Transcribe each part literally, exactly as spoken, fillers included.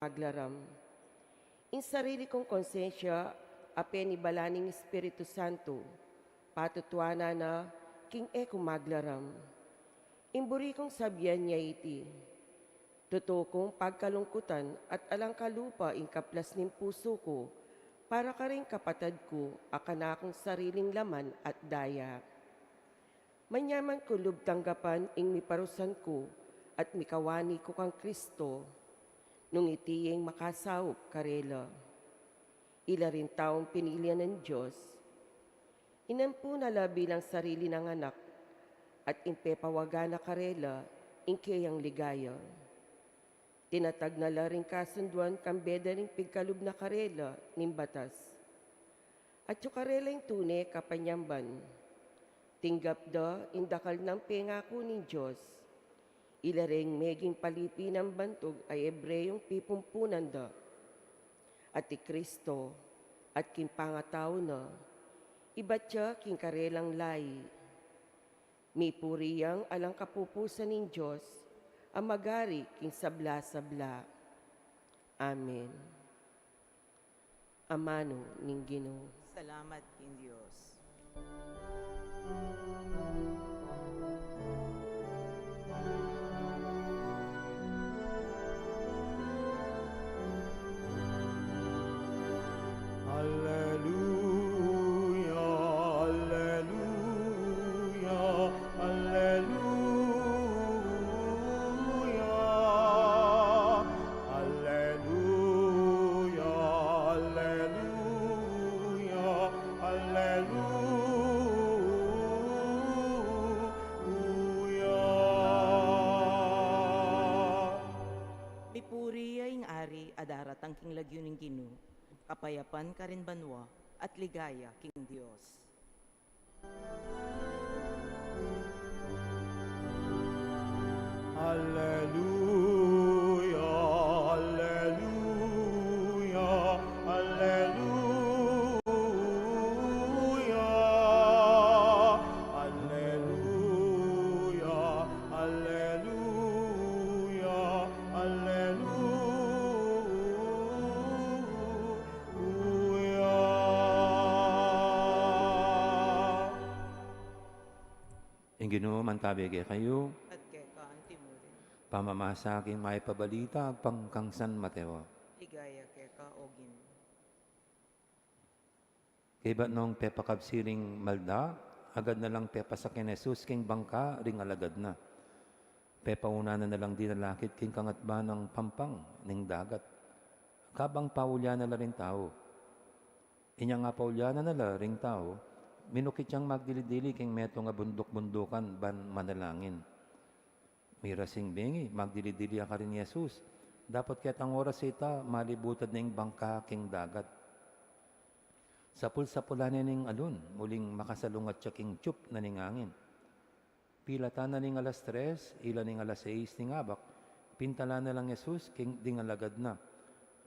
maglaram. Ing sarili kung konsensya, a penibala ning Espiritu Santo, patutuanan na king e ku maglaram. Ing buri kung sabian ya iti, tutu kung pagkalungkutan at alang kalupa ing kaplas ning pusu ku, para karing kapatad ku, a kanakung sariling laman at daya. Manyaman ku lub tanggapan ing miparusan ku at mikawani ku kang Kristo, nung iti ing makasaup karela. Ila ring taung pinili nang Dios, inampu na la bilang sarili nang anak, at impepawaga na karela ing keyang ligaya. Tinatag na la ring kasunduan kambe da ring pigkalub na karela ning batas. At yu karela ing tune kapanyamban. Tinggap da ing dakal nang pengaku ning Dios. Ila ring meging palipi nang bantug a Hebreong pipumpunan da. At i Kristo, at king pangatau na, ibat ya king karelang layi. Mipuri yang alang kapupusan ning Dios, a magari king sabla-sabla. Amen. Amanu ning Ginu. Salamat king Dios. Alleluia, alleluia, alleluia. Alleluia, alleluia, alleluia. Mipuri ya ing Ari a daratang king lagyu ning Ginu, kapayapan karin banua at ligaya king Dios. Alleluia, alleluia, alleluia. Alleluia, alleluia, alleluia. Uya. Ing Ginu mantabi kekayu. At keka antimurin. Pamamasa king Mayap a Balita agpang kang San Mateo. Ligaya keka, O Ginu. Kaybat nung pepakabsi ring malda, agad na lang pepasake i Jesus king bangka ring alagad na. Pepauna na na lang dinalakit king kangatban nang pampang ning dagat. Kabang paulyanan na la ring tau. Inyang apaulyanan na la ring tau, minukit yang magdili-dili king metung a bunduk-bundukan ban manalangin. Miras ing bengi, magdili-dili ya karin i Jesus. Dapot ketang oras ita, malibutad na ing bangka king dagat. Sapul-sapulan ne ning alun, uling makasalungat ya king tiyup na ning angin. Pilatan na ning alas tres, ila ning alas seis ning abak, pintalan na lang i Jesus king ding alagad na.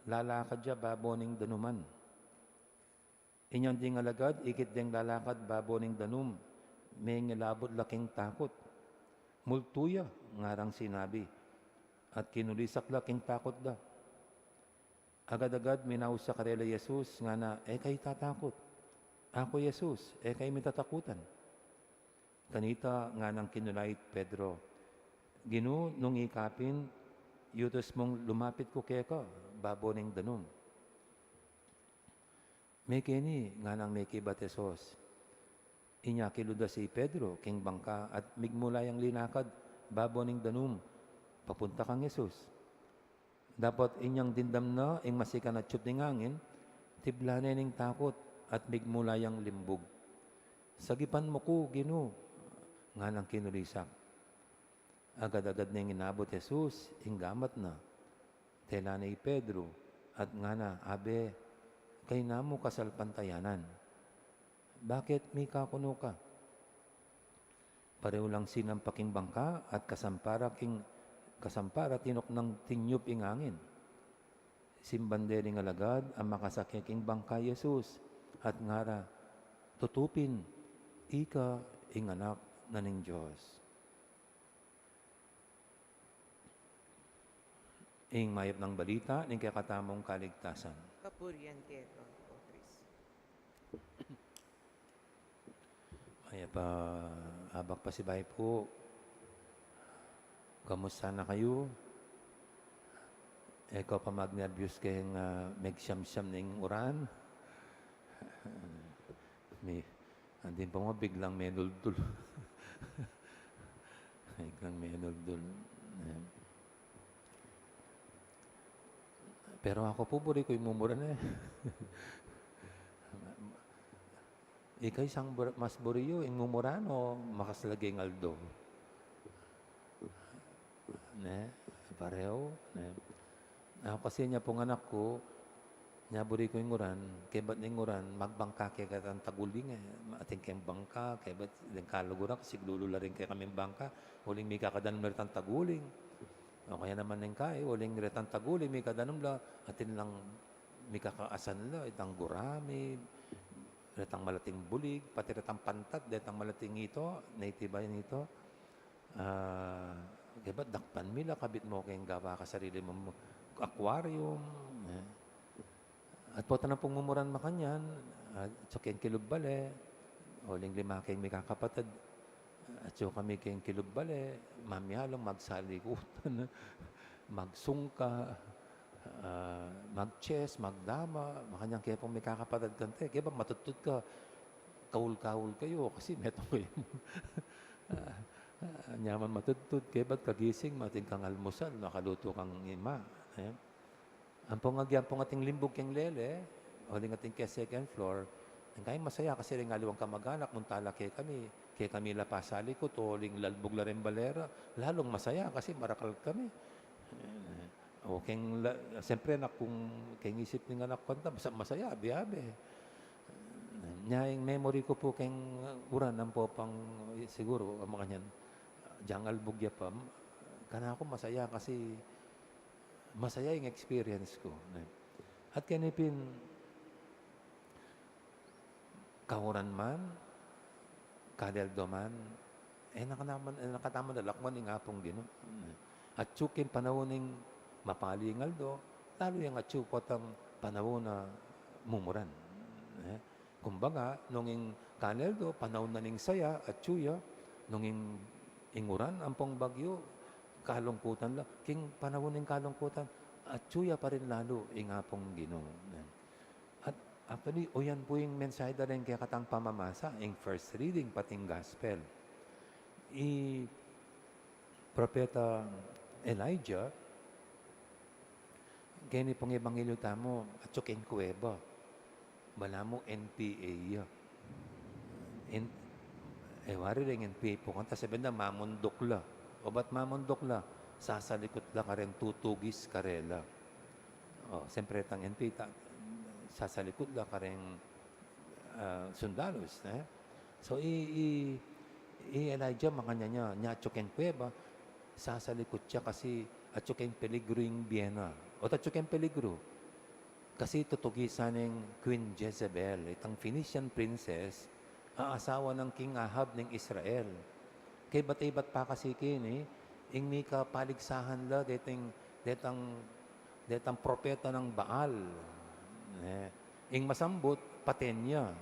Lalakad ya babo ning danuman. Inyang ding alagad, ikit deng lalakad babo ning danum, mengilabut la king takut. Multu ya, ngarang sinabi, at kinulisak la king takut da. Agad-agad minaus ya karela i Jesus, ngana, "E kayu tatakut. Aku i Jesus, e kayu mitatakutan." Kanita nganang kinulait Pedro, "Ginu, nung ika pin, yutus mung lumapit ku keka babo ning danum." "Mekeni," nganang mekibat i Jesus. Inya kilud da si Pedro king bangka at migmula yang linakad babo ning danum papunta kang Jesus. Dapot inyang dimdam na ing masikan a tiyup ning angin, tiblan ne ning takut at migmula yang limbug. "Sagipan mu ku, Ginu," nganang kinulisak. Agad-agad neng inabut i Jesus ing gamat na. Tela ne i Pedro at ngana, "Abe, kayna mu kasalpantayanan. Bakit mikakunu ka?" Pareho lang sinampa king bangka at kasampara king, kasampara tinuknang tinyup ing angin. Simban de ring alagad a makasake king bangka i Jesus at ngara, "Tutu pin, ika ing Anak na ning Dios." Ing mayap nang balita ning kekatamung kaligtasan. Kapurian keka, O Kristo. Mayap a abak pasibayu pu. Kamusta na kayu? E ko pa magnerbiyus keng, ah, megsiamsiam ning uran. Mi, andin pa mo, biglang menuldul. Biglang menuldul. E. Pero aku pu, buri ku ing mumuran e. Ikayu, sang bur-, mas buri yu, ing mumuran o makaslag ing aldo? Ne, pareho, ne. Aku kasi, nya pung anak ku, nya buri ku ing uran, kebat ning uran, magbangka ke ketang taguling e. Atin keng bangka, kebat deng kaluguran, kasi lulu la rin kekaming bangka, uling mikakadanum la retang taguling. O kaya naman ning kai, uling retang taguling, mikakadanum la, atin lang mikakaasan la, itang gurami, retang malating bulig, pati retang pantat, detang malating ito, native a ito. Ah, kebat dakpan mi la, kabit mu keng gawa ka sarili mung aquarium, e. At pota na pung mumuran makanyan, atsu keng kilub bale, uling lima keng mikakapatad, atsu kami keng kilub bale, mamialung, magsalikutan, magsungka, ah, mag-chess, magdama, makanyan ke pung mikakapatad kante, kebat matudtud ka, kaul-kaul kayu, kasi metung kayu. Ah, ah, nyaman matudtud, kebat kagising, atin kang almusal, nakalutu kang ima, e. Ampong agyan pung ating limbug keng lele, uling atin keng second floor, ing kai masaya kasi ring aliwang kamag-anak, munta la kekami, kekami la pasalikut, uling lalbug la ring bale ra, lalung masaya kasi marakal kami. E, o keng la-, siyempre, anak kung keng isip ning anak ku, anta, basta masaya, abe-abe. Nya ing memory ku pu keng uran, ampo pang, siguru, makanyan, dyang albug ya pa, kanaku masaya kasi masaya ing experience ku, ne. At keni pin, kauran man, kaleldo man, e na kataman, e na kataman lakwan ing Apung Ginu, ne. Atsu king panaun ning mapali ing aldo, lalu yang atsu potang panaun a mumuran, ne. Kumbaga, nung ing kaleldo, panaun na ning saya, atsu ya, nung ing, ing uran, ampong bagyu, kalungkutan la, king panaun ning kalungkutan, atsu ya pa rin lalu ing Apung Ginu. At actually, o yan pu ing mensahe da ring kekatang pamamasa, ing first reading, pating gospel. I Propeta Elijah, keni pung ebanghelyo tamu, atsu keng kuweba. Balamu N P A ya. In-, e, wari ring N P A pu, kanta sabian da, mamunduk la. O bat mamunduk la? Sasalikut la kareng tutugis karela. O, siyempre, tang N P A, ta-, sasalikut la kareng, ah, sundalus, e. So, i, i, i Elijah, makanyan ya, nya atsu keng kuweba, sasalikut ya kasi atsu keng peligru ing bie na. O, atsu keng peligru. Kasi tutugisan neng Queen Jezebel, itang Phoenician princess, a asawa nang King Ahab ning Israel. Kaybat-ibat pa kasi keni, ing mika paligsahan la, detang, detang, detang propeta nang Baal. E, ing masambut, paten ya.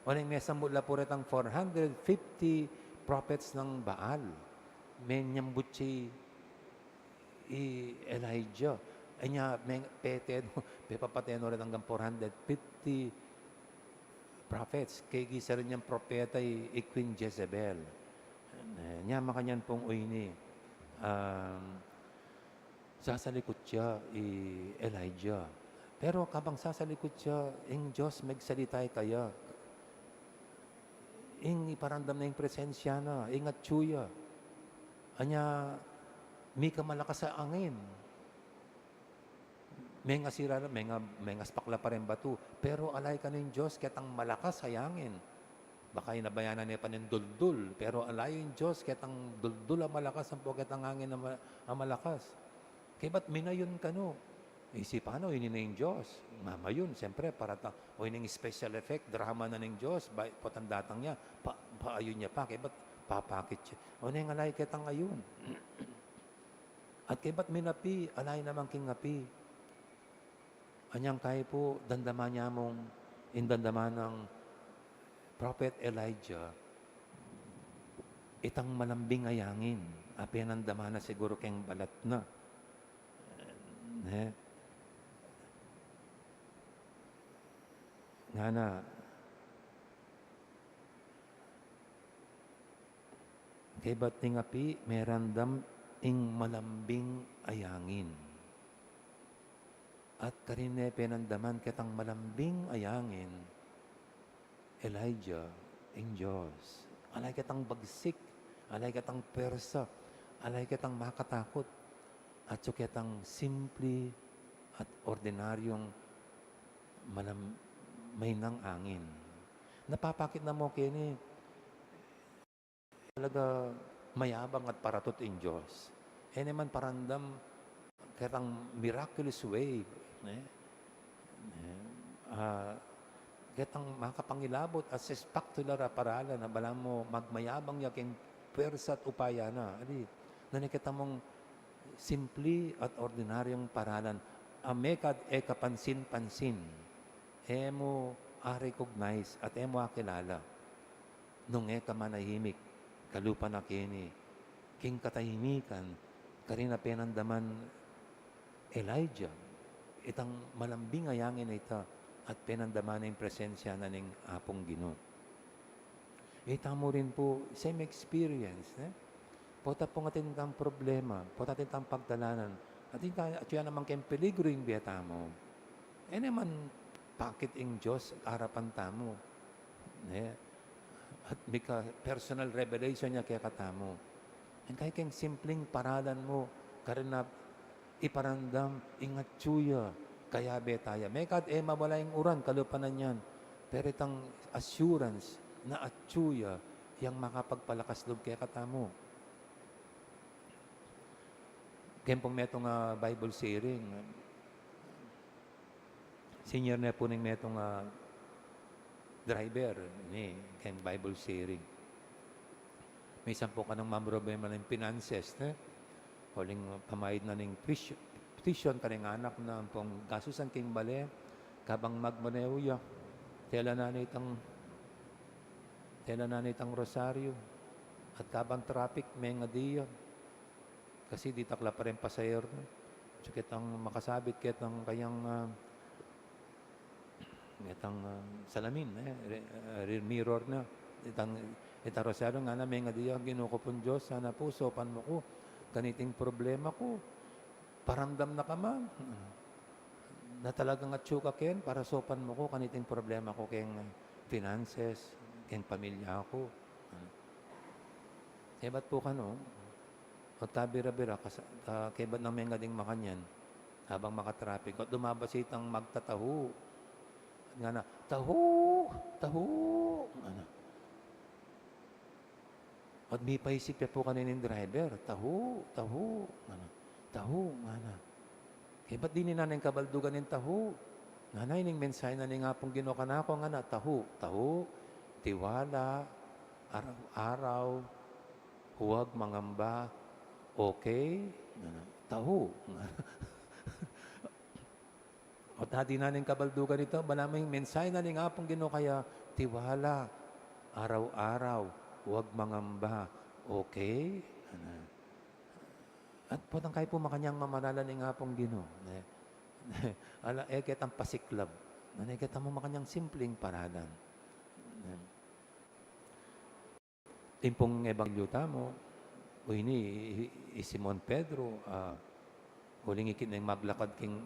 O, ing mesambut la pu retang four hundred fifty prophets nang Baal. Menyambut ya i Elijah. Anya, meng-, pete no, pepapaten no rin anggang four hundred fifty prophets. Kaya gisa rin yang propeta i, i Queen Jezebel. E, nya makanyan pung oyni, um, sasalikut ya i Elijah. Pero kabang sasalikut ya, ing Dios megsalita kaya. Ing iparamdam na ing presensya na, ing atsu ya. Anya, mika malakas a angin. Mengasira la, menga-, mengaspak la pa ring batu. Pero ala ya kanu ing Dios ketang malakas a angin. Baka inabayanan ne pa ning duldul, pero ala ya ing Dios ketang duldul a malakas, ampo ketang angin a ma-, a malakas. Kaybat minayun kanu. Isipan no, ini na ing Dios. Mamayun, siyempre, para ta-, o ining special effect, drama na ning Dios, ba-, potang datang ya, pa-, paayun ya pa, kaybat papakit ya. O, neng ala ya ketang ayun. At kaybat minapi, ala ya naman king api. Anyang kaya pu, damdaman ya mung, ing damdaman nang Prophet Elijah, itang malambing a angin, a penandaman na siguru keng balat na. Ne? Ngana, kaybat ning api, meramdam ing malambing a angin. At karine penandaman ketang malambing a angin, Elijah, ing Dios. Ala ya ketang bagsik, ala ya ketang pwersa, ala ya ketang makatakut. Atsu ketang simple at ordinaryong malam-, mahinang angin. Napapakit na mu keni, talaga mayabang at paratut ing Dios. E ne man paramdam ketang miraculous wave, ne? Ne? Ah, ketang makapangilabut a spectacular a paralan a balamu magmayabang ya keng pwersa at upaya na. Adi, nanu ketang mung simple at ordinaryong paralan a mekad e kapansin-pansin, e mu a-recognize at e mu akilala. Nung e ka manahimik, kalupa na keni, king katahimikan, karin a penandaman Elijah, itang malambing a angin a ita, at penandaman na ing presensya na ning Apung Ginu. Ita mu rin pu, same experience, ne? Pota pung atin tang problema, pota atin tang pagdalanan, atin ta, atyu ya naman keng peligru ing bie tamu. E ne man pakit ing Dios arapan tamu, ne? At mika personal revelation ya kekatamu. Ing kaya keng simpleng paralan mu, karin na iparamdam ing atyu ya kayabe taya. Mekad e mawala ing uran, kalupa na niyan. Pero itang assurance na atyu ya, yang makapagpalakas lub kekatamu. Keng pung metung a Bible sharing, senior ne pu ning metung a driver, ini, keng Bible sharing. Minsan pu kanung mamroblema ning finances, ne? Uling pamayad na ning tuition, tuition karing anak na, ampong gastusan king bale, kabang magmaneho ya, tela na ne itang, tela na ne itang rosaryo, at kabang traffic, mengadi ya. Kasi ditak la pa ring pasahero na. Atsu ketang makasabit ketang kayang, ah, ketang, ah, salamin, eh, re-, ah, rear mirror na. Itang, itang rosaryo, ngana, mengadi ya, Ginu ku pung Dios, sana pu saupan mu ku kaniting problema ku. Paramdam na ka man na talagang atyu ka ken para saupan mu ku kaniting problema ku keng finances, keng pamilya ku. Kaybat pu kanu, o tabira-bira, kas-, ah, kaybat nang mengadi ing makanyan, kabang makatrapik, o dumabas itang magtatahu. Ngana, "Tahu! Tahu!" Ngana. At mipaisip ya pu kanining driver, "Tahu! Tahu!" Ngana. "Tahu!" Ngana. Kaybat dinan na ning kabaldugan ing tahu. Ngana, ining mensahe na ning Apung Ginu kanaku, ngana, "Tahu! Tahu! Tiwala! Araw-araw! Huwag mangamba! Okay?" Ngana, "Tahu!" Ngana. At dinan na ning kabaldugan ita, balamu ing mensahe na ning Apung Ginu kaya, "Tiwala! Araw-araw! Huwag mangamba! Okay?" Ngana. At potang kaya pu makanyang mamaralan ing Apung Ginu, ne? Ala, e ketang pasiklab. Nanu ketang makanyang simpleng paralan, ne? Ing pung ebanghelyo tamu, o ini, i, i, i Simon Pedro, ah, uling ikit neng maglakad king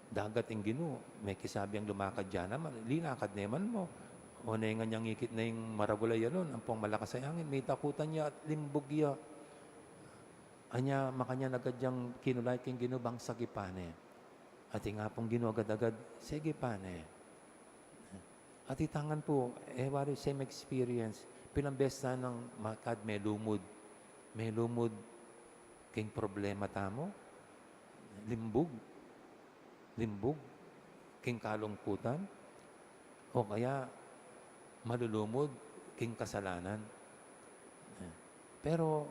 dagat ing Ginu, mekisabi yang lumakad ya naman, linakad ne man mu. O ne ngan yang ikit neng maragul a yalon, ampong malakas a angin, mitakutan ya at limbug ya. Anya, makanyan agad yang kinulait king Ginu bang sagipan ne. At ing Apung Ginu agad-agad, sagipan ne. At ita ngan pu, e wari same experience, pilang beses tang makad melumud, melumud king problema tamu, limbug, limbug king kalungkutan, o kaya malulumud king kasalanan. Pero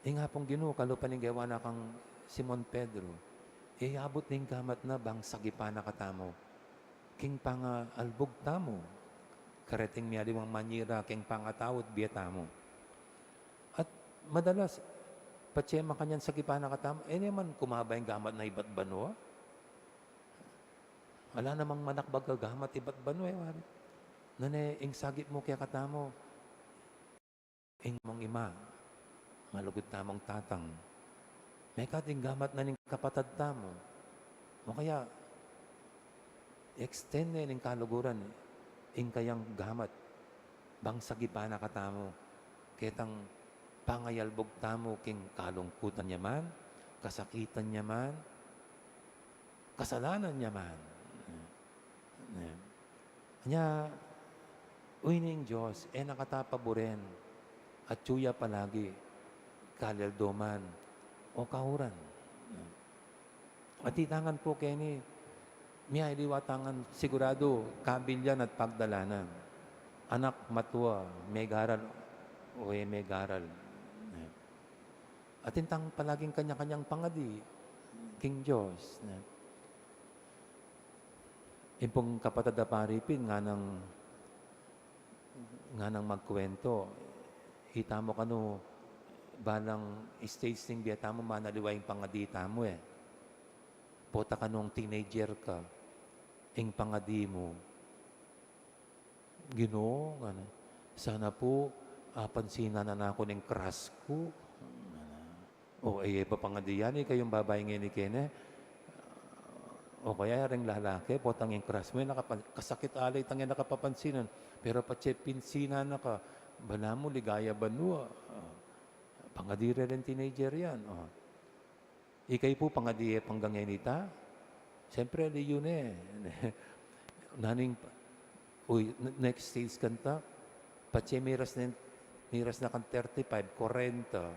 Ing Apung Ginu, kalupa ning gewa na kang Simon Pedro, iyabut ning gamat na bang sagipan na katamu king pangalbug tamu, kareting mialiwang manyira king pangatau at bie tamu. At madalas, patse makanyan sagipan na katamu, e ne man kumaba ing gamat na ibat banua. Ala namang manakbag a gamat ibat banua, e, wari. Nune, ing sagip mu kekatamu, ing mung ima, malugud tamung tatang. Mekad ing gamat na ning kapatad tamu. O kaya, extend ne ning kaluguran, ing kayang gamat. Bang sagipan na katamu, ketang pangayalbug tamu king kalungkutan ya man, kasakitan ya man, kasalanan ya man. Ne? Anya, uy ning Dios, e na kata paburen, atyu ya palagi, kalyaldoman, o kauran. At itangan pu keni, miyaliwa tangan, siguradu, kabilyan at pagdalanan. Anak, matua, megaral, o e megaral. Ne? Atin tang palaging kanya-kanyang pangadi king Dios, ne? Ing pung kapatad a Pari Pin, nganang, nganang magkuwento, ita mu kanu balang stage ning bie tamu, manaliwa ing pangadi tamu, e. Pota kanung teenager ka, ing pangadi mu, "Ginu," ngana, "sana pu apansinan na ku ning crush ku." O, e, e pa pangadi yan, e, kayung babai ngeni kene. O kaya reng lalaki, potang ing crush mu, e, nakapa-, kasakit alay tang e nakapapansinan. Pero patse pinsinan na ka, balamu ligaya banua. O, pangadi re ring teenager yan. O. Ika pu pangadi e panggang e nita. Siyempre, liyu ne. Naning, uy, n-, next stage kanta, patse miras na, miras na kang thirty-five, kwarenta.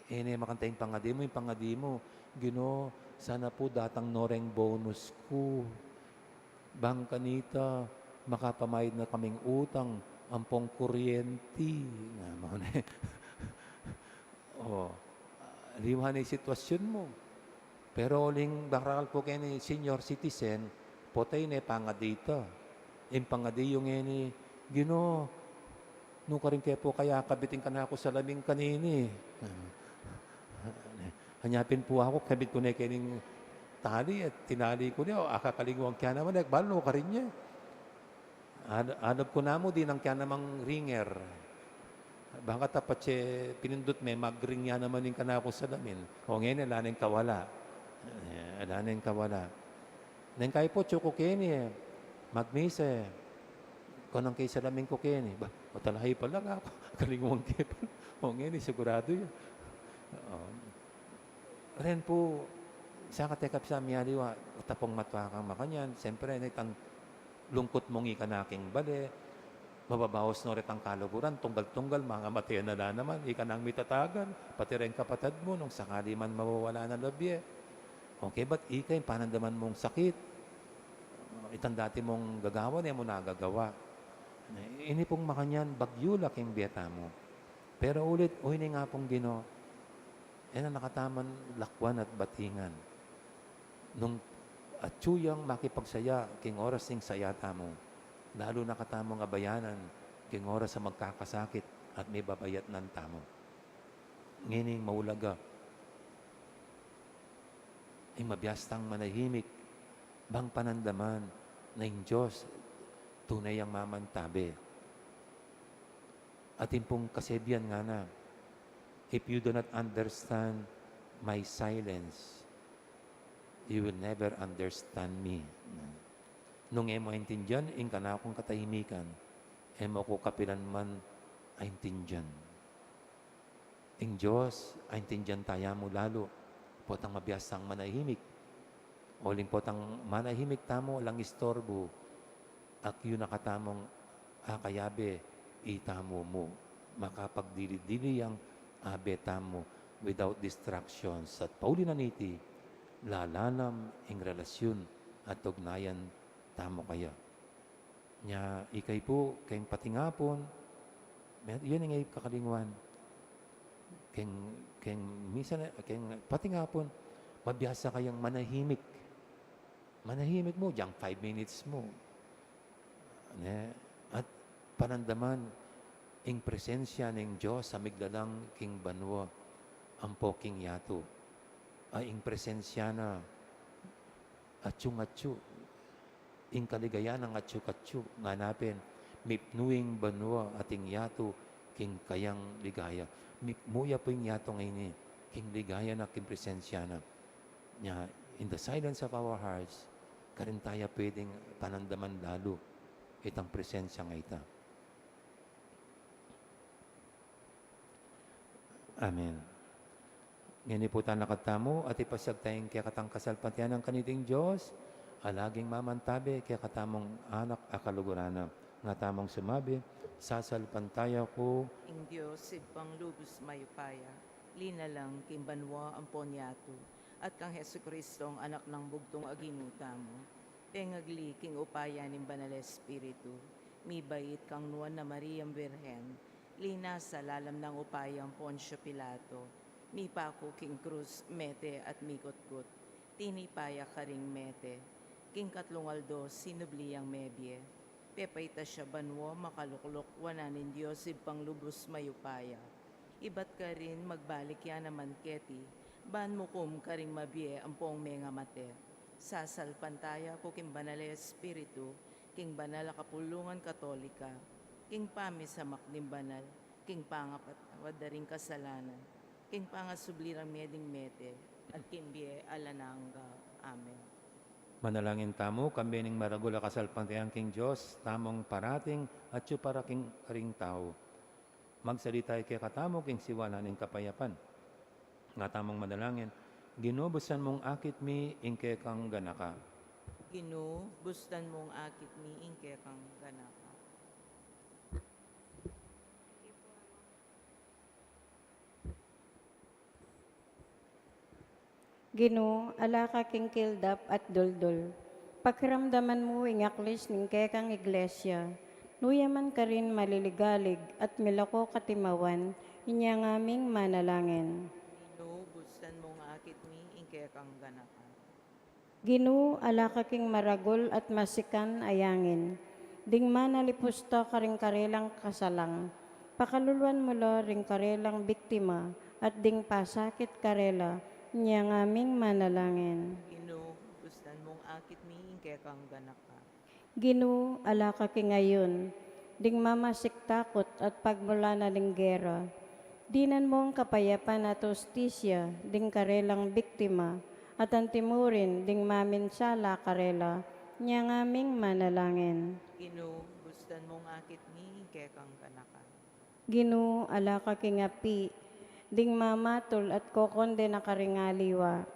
E ne makanta ing pangadi mu, ing pangadi mu, "Ginu, sana pu datang no reng bonus ku. Bang kanita, makapamayad na kaming utang, ampong kuryenti." Nga mo ne. O, liwa ne ing sitwasyun mu. Pero uling barakal pu keni senior citizen, pota e ne pangadi ta. Ing pangadi yu ngeni, "Ginu, nukarin ke pu kaya akabit ing kanaku salamin kanini?" Anya pin pu aku, kabit ku ne kening tali, at tinali ku ne, o, akakalingwan ke naman, e, balu nukarin ye. Ad-, adap ku namu, dinan ke namang ringer. Bang kata patse pinindut me, mag-ring ya naman ing kanaku salamin. O ngeni, ala neng kawala. E, ala neng kawala. Neng kaypu, atyu ku keni, e. Magmisa, e. Kunang ke salamin ku keni. Ba, o talahi pala nga aku. Kalingwan ke pala. O ngeni, siguradu ya. O. Ren pu, sa katekap sa miyaliwa, tapung matua kang makanyan, siyempre, ne, itang lungkut mung ika na king bale, mababaus no retang kaluguran, tunggal-tunggal, mangamate na la naman, ika nang mitatagan, pati reng kapatad mu, nung sakali man mawawala na labie. Okay, ba't ika ing panandaman mung sakit? Itang dati mung gagawan, e mu na gagawa. Ini pung makanyan, bagyu la king bie tamu. Pero ulit, uy, ning Apung Ginu, e na kataman lakwan at batingan. Nung atyu yang makipagsaya king oras ning saya tamu, lalu na katamung abayanan king oras a magkakasakit at mibabayatnan tamu. Ngening maulaga, ing mabias tang manahimik, bang panandaman na ing Dios tune yang mamantabe. At ing pung kasebian ngana, "If you do not understand my silence, you will never understand me." Nung e mu aintindian ing kanakung katahimikan, e mu ku kapilan man aintindian. Ing Dios, aintindian taya mu lalu, potang mabias tang manahimik. Uling potang manahimik tamu, alang istorbu, akyu na katamung akayabe itamu mu, makapagdili-dili yang abe tamu without distractions, at pauli na niti, lalanam ing relasyun at ugnayan tamu kaya. Nya, ikay pu, keng patingapun, me-, yan ing e kakalingwan. Keng, keng misan, keng pati nga pun, mabiasa kayang manahimik. Manahimik mu, dyang five minutes mu. Ne? At panandaman, ing presensya ning Dios a miglalang king banua, ampo king yatu. A ing presensya na, atsu-atsu, ing kaligayan nang atsu-atsu, ngana pin, mipnu ing banua at ing yatu, king kayang ligaya. Mipnu ya pu ing yatu ngeni, king ligaya na, king presensya na. Nya, in the silence of our hearts, karin taya pwedeng panandaman lalu itang presensya nga ita. Amen. Ngeni pu, talakad tamu at ipasiag taya ing kekatang kasalpantayanan kaniting Dios, a laging mamantabe kekatamung anak a kaluguran na. Nga tamung sumabi, sasalpantaya ku ing Dios Ibpang lubus mayupaya, linalang king banua ampon yatu, at kang Jesucristong Anak nang bugtung a Ginu tamu, pengagli king upaya ning Banal Espiritu, mibait kang Nuan a Mariang Birhen, linasa lalam nang upayang Poncio Pilato, mipaku king krus, mete at mikutgut, tinipa ya karing mete, king katlung aldo sinubli yang mebie, pepaitas ya banua, makalukluk wanan ning Dios Ibpang lubus mayupaya. Ibat karin magbalik ya naman keti, ban mukum karing mabie ampong mengamate. Sasalpantaya ku king Banal a Espiritu, king banal a kapulungan Katolika, king pamisamak ning banal, king pangapatawad da ring kasalanan, king pangasubli rang mie ding mete, at king bie alang angga. Amen. Manalangin tamu, kambe ning maragul a kasalpantayanan king Dios tamung parating atyu para king karing tau. Magsalita ya kekatamu king siwala ning kapayapan. Nga tamung manalangin, Ginu, bustan mung akit mi ing kekang ganaka. Ginu, bustan mung akit mi ing kekang ganaka. Ginu, ala ka king kildap at duldul. Pakiramdaman mu ing aklis ning kekang iglesia. Nuya man karin maliligalig at milako katimawan, inya ngaming manalangin. Ginu, bustan mung akit mi ing kekang ganaka. Ginu, ala ka king maragul at masikan a yangin, ding manalipusta karing karelang kasalang. Pakaluluan mu la ring karelang biktima at ding pasakit karela, inya ngaming manalangin. Ginu, bustan mung akit mi ing kekang ganaka. Ginu, ala ka king ayun, ding mamasik takut at pagmulan na ning gera. Dinan mung kapayapan at hustisya ding karelang biktima, at antimurin ding maminsala karela, inya ngaming manalangin. Ginu, bustan mung akit mi ing kekang ganaka. Ginu, ala ka king api, ding mamatul at kokondena karing aliwa.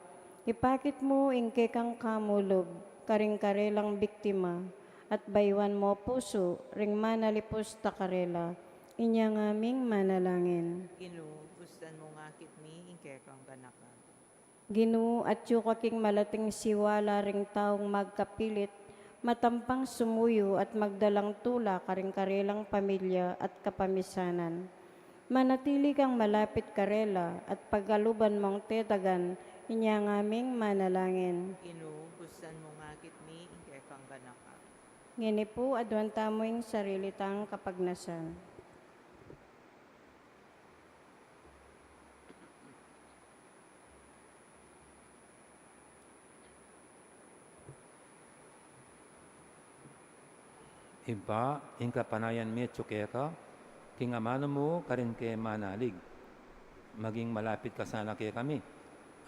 Ipakit mu ing kekang kamulub karing karelang biktima, at bayuan mu pusu ring manalipusta karela, inya ngaming manalangin. Ginu, bustan mung akit mi ing kekang ganaka. Ginu, atyu ka king malating siwala ring taung magkapilit, matampang sumuyu at magdalang tula karing karelang pamilya at kapamisanan. Manatili kang malapit karela at pagaluban mung tetagan, inya ngaming manalangin. Ginu, bustan mung akit mi ing kekang ganaka. Ngeni pu, aduan tamu ing sarili tang kapagnasan. Ibpa, ing kapanayan mi atyu keka, king amanu mu karin ke manalig. Maging malapit ka sana kekami.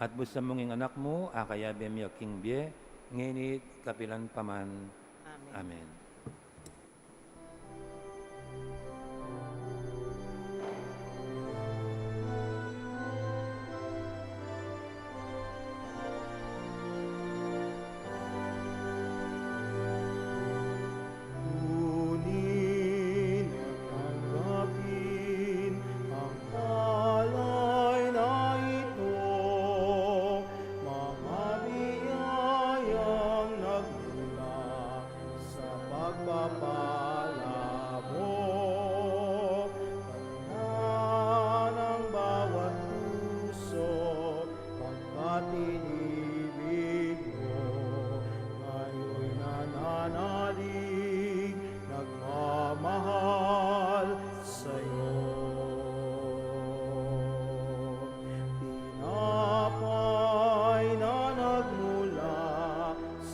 At bustan mung ing Anak mu a kayabe mi king bie, ngeni at kapilan pa man. Amen. Amen. Tuni na tanggapin ang palay na ito, mga biyayang nagmula sa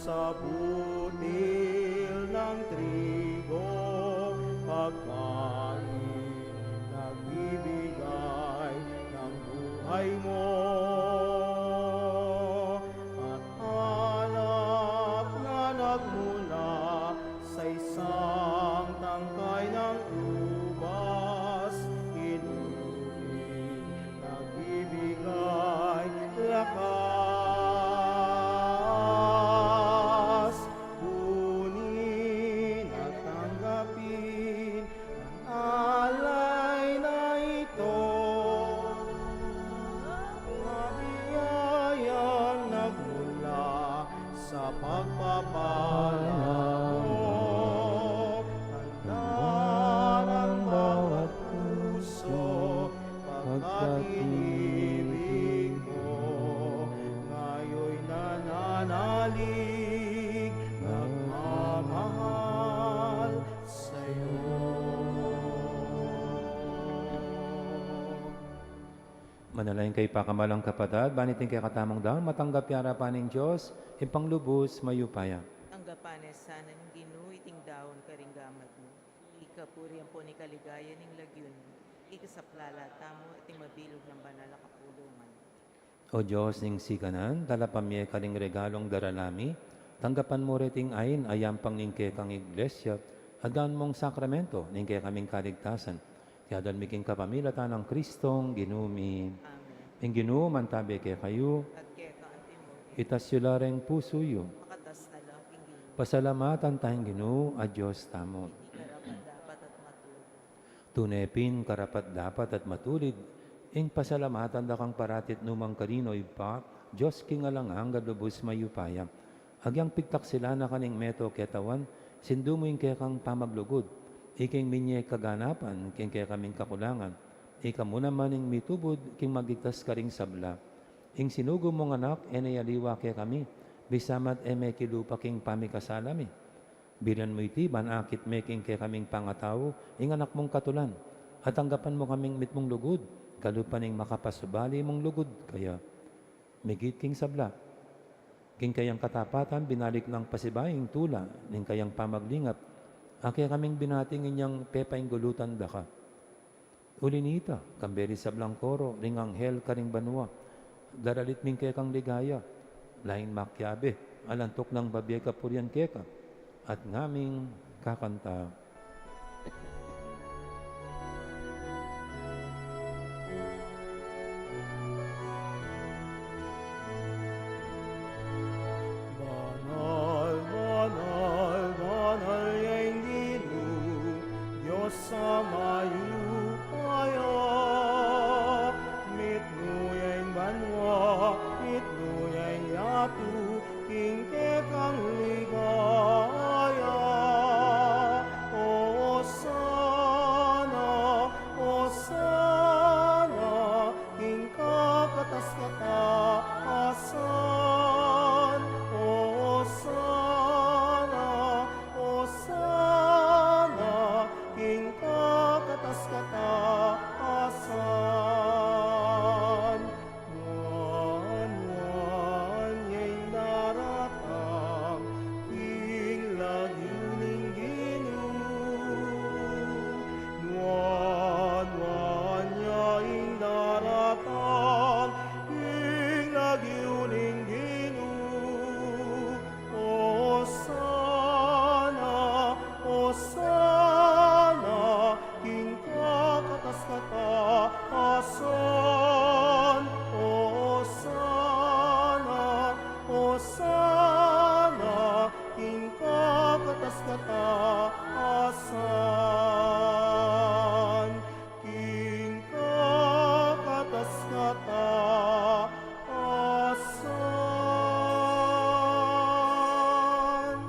Sa butil ng trigo, pagkain nagbibigay ng buhay mo, at alak na nagmula sa isang tangkay ng ubas, inubing nagbibigay lakas, kunin at tanggapin ang alay na ito, na biyayang nagmula sa pagpapala mo. Tanda ng bawat puso, pagkatinibig mo, ngayon nananalig, nagmamahal sa'yo. Manalangin kayu, pakamalan kung kapatad, ban iting kekatamung daun matanggap ya king arapan ning Dios, Ibpang lubus mayupaya. Tanggapan na sana ning Ginu iting daun karing gamat mu, king kapurian ampon king kaligayan ning lagyu na, king kasaplalan tamu at king mabilug nang banal a kapulungan. O Dios ning sikanan, talapamie karing regalung darala mi, tanggapan mu reting ain a yampang ning kekang Iglesia, at gawan mung sakramento ning kekaming kaligtasan. Iti adwan mi king kapamilatan nang Kristong Ginu mi. Amen. Ing Ginu mantabe kekayu. At keka antimu. Itas yu la ring pusu yu. Makatas na la king Ginu. Pasalamatan taya ing Ginu a Dios tamu. Iti karapat-dapat at matulid. Tune pin karapat-dapat at matulid, ing pasalamatan da kang parati at nu man karin, O Ibpa, Dios king alang angga, lubus mayupaya. Agyang pigtaksilan na ka ning meto ketawan, sindu mu ing kekang pamaglugud, ika ing minie kaganapan king kekaming kakulangan, ika mu naman ing mitubud king magligtas karing sabla. Ing sinugo mung Anak, e ne aliwa kekami, bisa ma't e mekilupa king pamikasala mi. Bilan mu iti ban akit me king kekaming pangatau ing Anak mung katulan, at tanggapan mu kaming mitmung lugud, kalupa ning makapasubali mung lugud kaya. Migit king sabla, king kayang katapatan binalik nang pasibayu ing tula ning kayang pamaglingap, a kekaming binati inyang pepainggulutan da ka. Uli nita, kambe ring sablang koro ring anghel karing banua, daralit mi ing kekang ligaya, lain makiabe, alang tuknang babie kapurian keka, at ngaming kakanta. Banal, banal, banal ya ing Ginu, Dios a mayupaya. Mitmu ya ing banua, mitmu ya ing yatu, king kekang ligaya. Osana, Osana, king kakatas-katasan. Osana, Osana, king kakatas-katasan. Nuan, nuan ya ing daratang king lagyu ning Ginu. Nuan, nuan ya ing daratang king lagyu ning Ginu. Osana, Osana, king kakatas-katasan. Osana, Osana, king kakatas-katasan. King kakatas-katasan.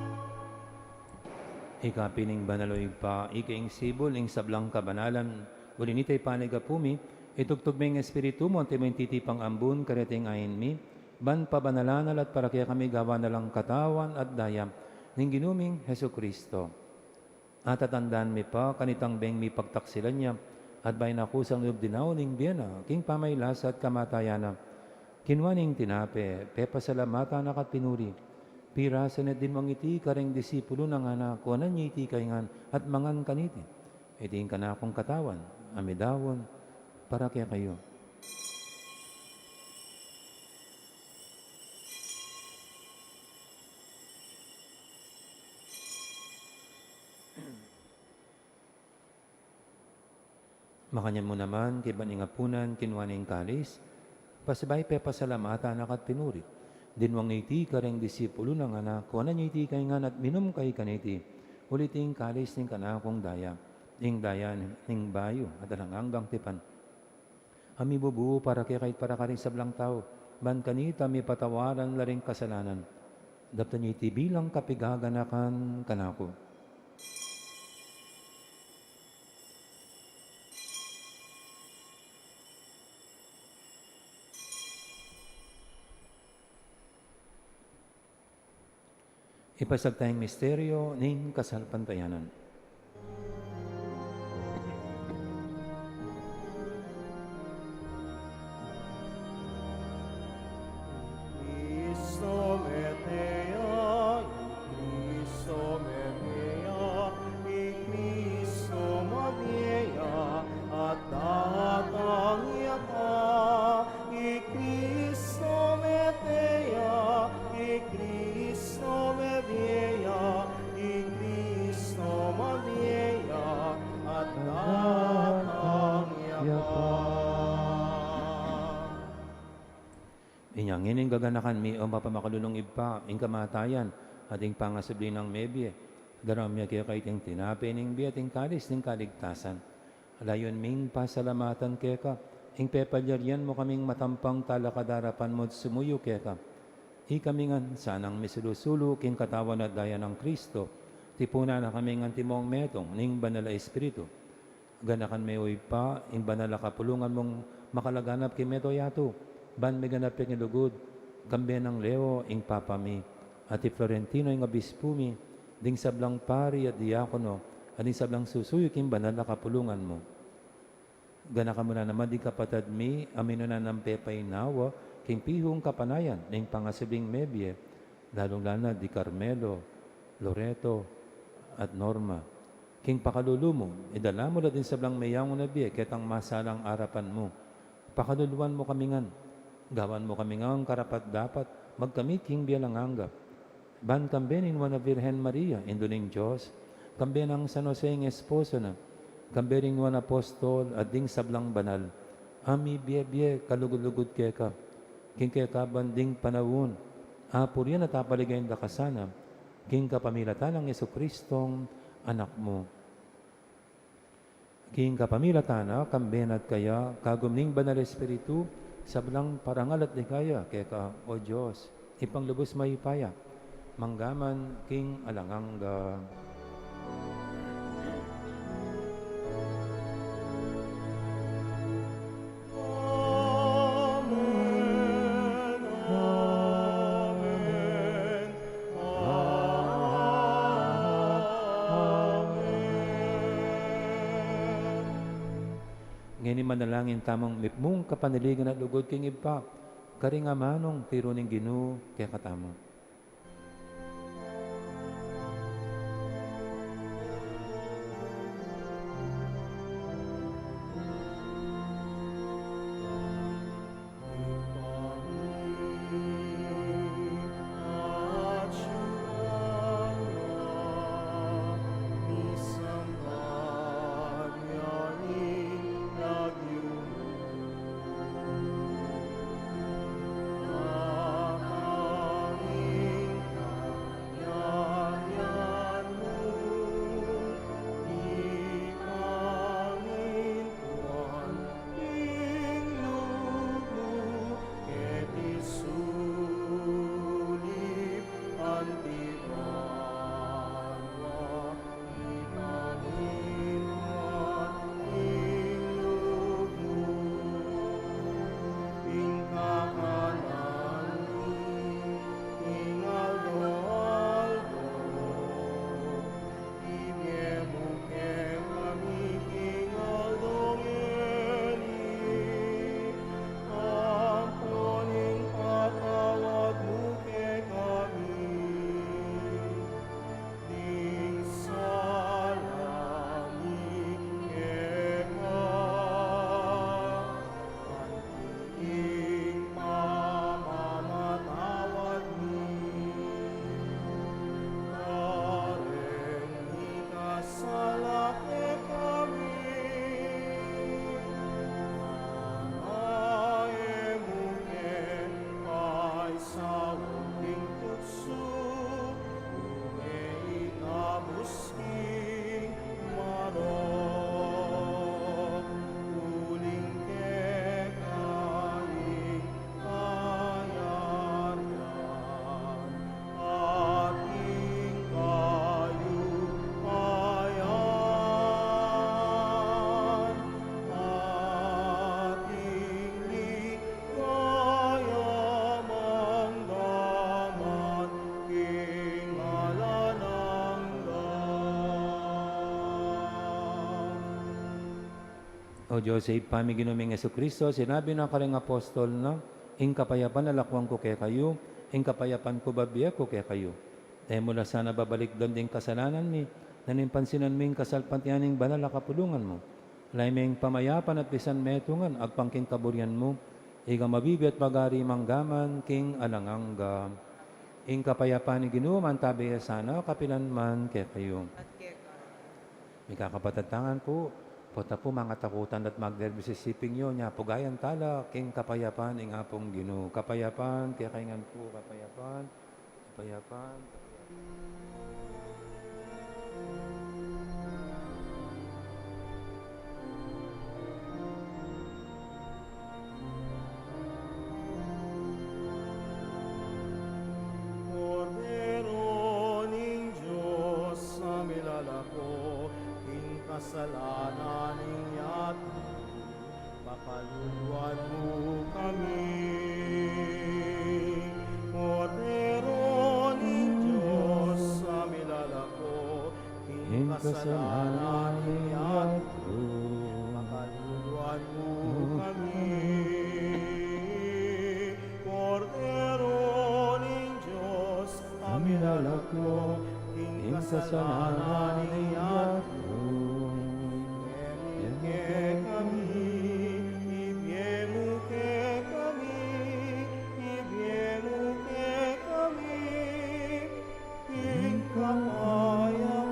Ika pin ing banal, o Ibpa, ika ing sibul ning sablang kabanalan. Uli nita, ipanyawad mi, itubud me ing Espiritu mu, antimo ing titipang ambun kareting ain mi, ban pabanalan na la at para kekami gawan na lang katawan at daya ning Ginu ming Jesucristo. At tatandanan mi pa kanitang beng mipagtaksilan ya, at bayu na kusang lub dinaun ing bie na king pamagkasakit at kamatayan na, kinua ne ing tinape, pepasalamatan na ka at pinuri, Pirasan ne at dinwang iti kareng disipulu na, ngana, kuanan ye iti kaingan at mangan kaniti. Iti ing kanakung katawan, a midaun para kekayu. Makanyan mu naman, kaybat ning apunan, kinua ne ing kalis, pasibayu pepasalamatan na ka at pinuri. Dinwang ne iti kareng disipulu na, ngana, kuanan ye iti kaingan at minum kayu kaniti. Ulit ing kalis ning kanakung daya, ing daya ning bayu at alang anggang tipan, a mibubu para kekayu at para karing sablang tau, ban kanita mipatawaran la ring kasalanan. Daptan ye iti bilang kapigaganakan kanaku. Ipasiag taya ing misteryo ning kasalpantayanan. Cristo mete ya, Cristo mete ya, i Cristo mabie ya, at datang ya pa. I Cristo mete ya, i Cristo mabie ya, i Cristo mabie ya, at datang ya pa. Inya ngeni gaganakan mi, o mapamakalulung Ibpa, ing kamatayan at ing pangasubli nang mebie. Daraun mi keka iting tinape ning bie at ing kalis ning kaligtasan. Layun ming pasalamatan keka ing pepalyarian mu kaming matampang talakad king arapan mu at sumuyu keka. Ikami ngan sanang misulu-sulu king katawan at daya nang Cristo, tipunan na kami ngan antimong metung ning Banal a Espiritu. Ganakan me, o Ibpa, ing banal a kapulungan mung makalaganap king mabilug a yatu, ban miganap ya king lugud, kambe nang Leo ing Papa mi, at i Florentino ing Obispu mi, ding sablang pari at diakono, at ding sablang susuyu king banal a kapulungan mu. Ganakan mu la naman ding kapatad mi a minuna nang pepainawa king pihung kapanayan ning pangasubling mebie, lalung-lalu na di Carmelo, Loreto, at Norma. King pakalulu mu, idala mu la ding sablang meyangu na bie ketang masalang arapan mu. Pakaluluan mu kami ngan. Gawan mu kami ngan karapat-dapat magkamit king bie alang angga, ban kambe ning Nuan a Virgen Maria, Indu ning Dios, kambe nang San Jose ing esposo na, kambe ring nuan a apostol at ding sablang banal a mibie-bie kalugud-lugud keka, king kekaban ding panaun, apurian at apaligayan da ka sana, king kapamilatan nang Jesucristong Anak mu. King kapamilatan na, kambe na at kaya, kagum ning Banal a Espiritu, sablang parangal at ligaya keka, o Dios, Ibpang lubus mayupaya, mangga man king alang angga. Amen, amen, amen. Ngeni manalangin tamung mipnung kapanaligan at lugud king Ibpa, karing amanung tiru ning Ginu kekatamu. O Dios, Ibpa mi, Ginu ming Jesucristo, sinabi na karing apostol na, "Ing kapayapan lalakwan ku kekayu, ing kapayapan ku babie ku kekayu." E mu la sana babalikdan ding kasalanan mi, nune pansinan mu ing kasalpantayanan ning banal a kapulungan mu. Alay me ing pamayapan at bisan metungan, agpang king kaburian mu, ika a mabibie at mag-ari mangga man king alang angga. Ing kapayapan ning Ginu mantabe ya sana kapilan man kekayu. At keka. Mikakapatad, tangan pu, pota pu mangatakutan at magnerbiyos ing siping yu, nya pu gayan tala king kapayapan ning Apung Ginu. Kapayapan kekayu ngan pu, kapayapan, kapayapan, kapayapan. Kordero ning Dios, a milalako king kasalanan ning yatu, pakaluluan mu kami. Kordero ning Dios, a milalako ing kasalanan ning yatu, pakaluluan mu kami. Kordero ning Dios, a milalako ing kasalanan ning yatu, ibie mu kekami, ibie mu kekami, ibie mu kekami ing kapayapan.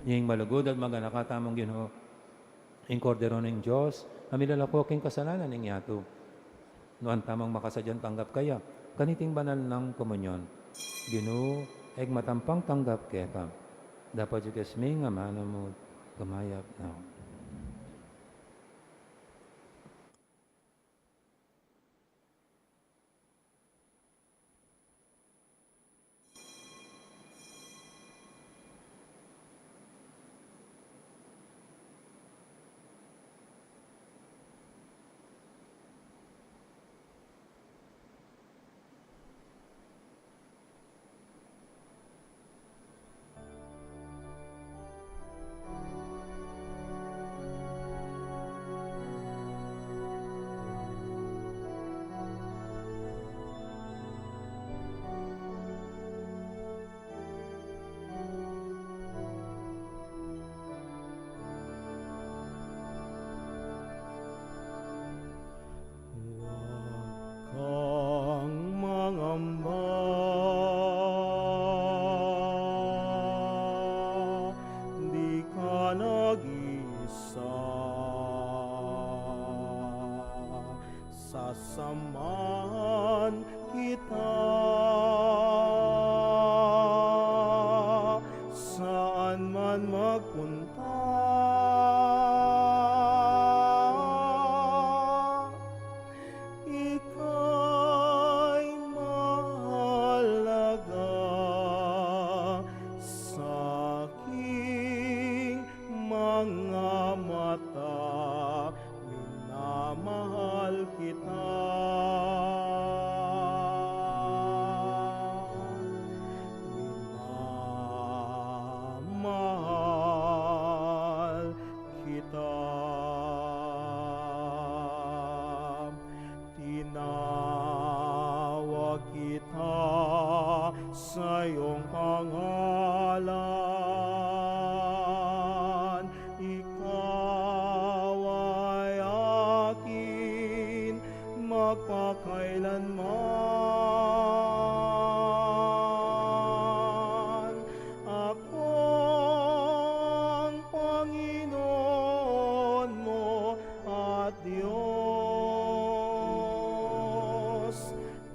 Ing malugud at maganaka tamung Ginu, ing Kordero ning Dios, a milalako king kasalanan ning yatu. Nuan tamung makasadyang tanggap kaya kaniting banal nang komunyon. Ginu, e ku matampang tanggap keka. Dapot ikasming amanu mu, kumayap na. Huwag kang mangamba, di ka nag-iisa. Sasamahan kita, saan man magpunta. Ika'y mahalaga sa aking mga mata, minamahal kita. Minamahal kita. Tinawag kita sa iyong pangalan. Ikaw ay akin magpakailanman. Ako ang Panginoon mo at Diyos,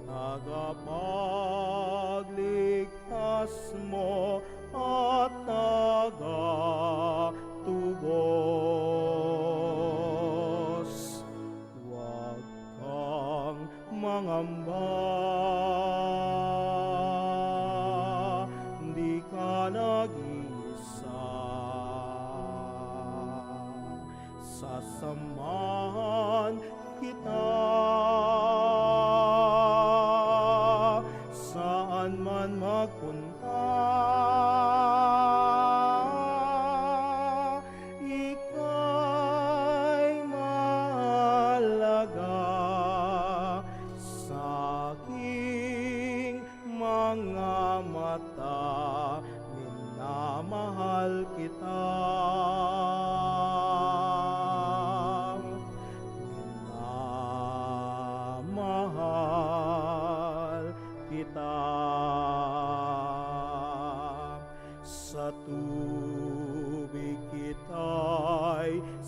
tagapagligtas mo at tagatubos. Huwag kang mangamba, di ka nag-iisa. Sasamahan kita, saan man magpunta.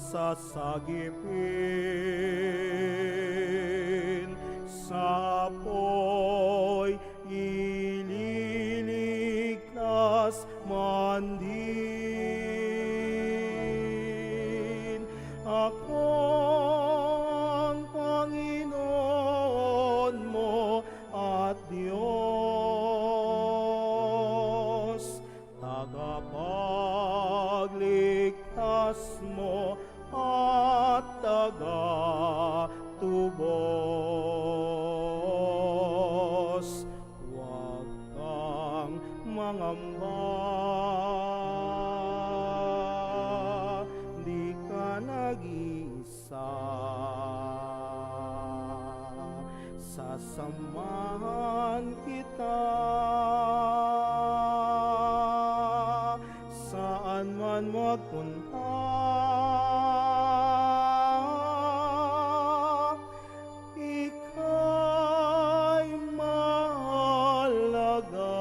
sasagipin, sa apoy ililigtas man din. Ako ang Panginoon mo at Diyos, tagapagligtas mo at tagatubos. Huwag kang mangamba, di ka nag-iisa. Sasamahan kita saan man magpunta. Ika'y mahalaga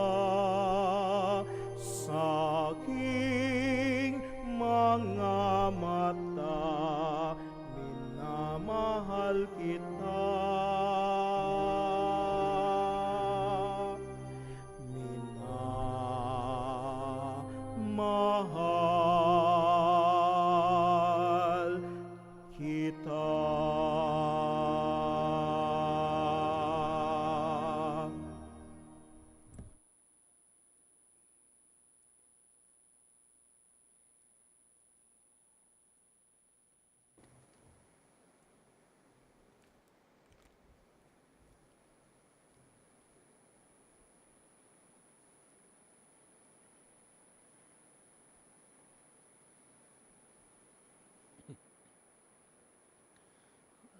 sa aking mga mata. Minamahal kita. Minamahal kita.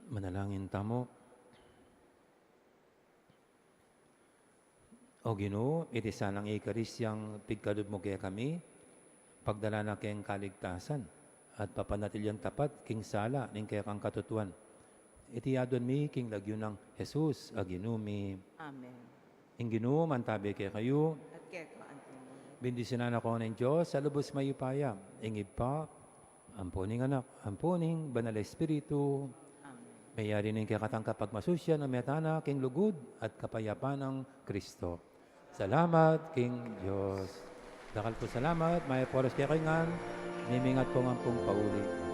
Manalangin tamu. O Ginu, iti sanang Eukaristiang pigkalub mu kekami, pagdala na keng kaligtasan at papanatilian tapat king sala ning kekang katutuan. Iti aduan mi king lagyu nang Jesus a Ginu mi. Amen. Ing Ginu mantabi kekayu. At keka antimu. Bendisyunan na kayu ning Dios a lubus mayupaya, ing Ibpa, ampo ning Anak, ampo ning Banal a Espiritu. Amen. Meyari ning kekatang kapagmasusian, o meta na king lugud at kapayapan nang Kristo. Salamat king Dios. Dakal pung salamat, mayap a oras kekayu ngan, mimingat pu ngan pung pauli.